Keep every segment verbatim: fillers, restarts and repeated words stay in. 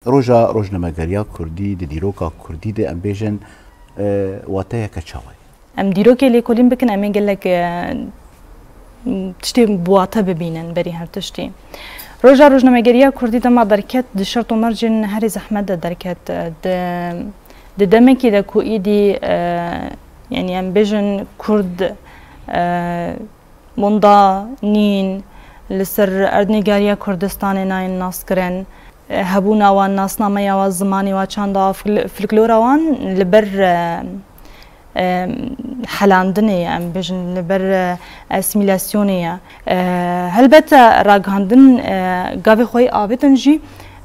Roja rojnamegeriya kurdî di dîroka kurdî de, em bêjin, e, wateyeke çawa ye? Em dîrokê lêkolîn bikin, em ê gelek, e, tiştê bi wate bibînin berî her tiştî. Roja rojnamegeriya kurdî dema derket, di şert û mercên herî zehmet de derket. Di, di demekî de ku îdî, e, yanî em bêjin kurd, e, wenda nîn, li ser erdnîgariya Kurdistanê nayên naskirin, e, hebûna wan, nasnameya wan, zimanê wan, çanda wan, fol-, folklora wan li ber, e, e, helandinê ye, em bêjin li ber, e, asîmîlasyonê ye. E, helbet, e, ragihandin, e, gavê xwe yê avêtin jî,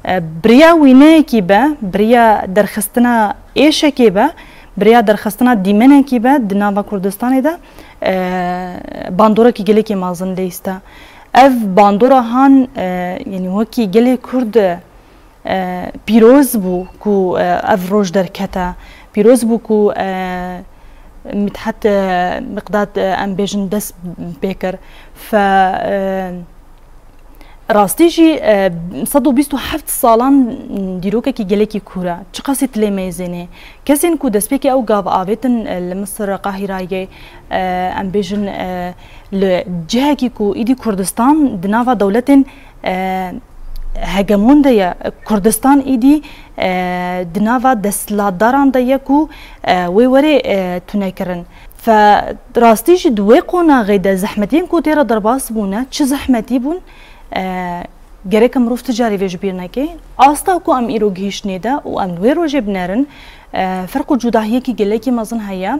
e, bi riya wîneyekî be, bi riya derxistina êşekê be, bi riya derxistina dîmenekî be di nava Kurdistanê de, e, bandorekî gelekî mezin lê îsta. Ev bandora han, e, yanî wekî gelê Kurd, e, pîroz bû ku, e, ev roj derkete. Pîroz bû ku, e, Mithat, e, Miqdad, e, em bêjin dest pê kir. Fe, e, rastî jî, e, sed û bîst û heft salan dîrokekî gelekî kûr e. Çiqasî dilê me yê zênê. Kesên ku destpêkê ew gav avêtin, e, li Misir, Qahîrayê, e, em bêjin, e, li cihekî ku îdî Kurdistan di nava dewletên, e, hegemon de ye. Kurdistan îdî, e, di nava desthilatdaran de ye ku, e, wê were, e, tunekirin. Fe rastî jî di wê qonaxê de zehmetiyên ku tê re derbas bûne, çi zehmetî bûn, e, gereke mirov ti carî vê ji bîr neke. Asta ku em îro gihîştinê de û em li wê rojê binerin, e, ferq û cudahiyekî gelekî mezin heye.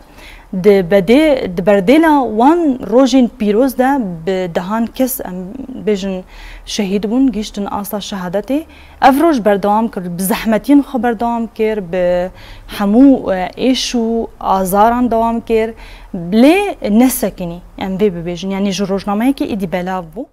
Di bedê-, di berdêla wan rojên pîroz de bi dehan kes, em bêjin, şehîd bûn, gihîştin asta şehadetê. Ev roj berdewam kir, bi zehmetiyên xwe berdewam kir, bi hemû, e, êş û azaran dewam kir, lê nesekinî, em vê bibêjin. Yanî ji rojnameyekê êdî belav bû.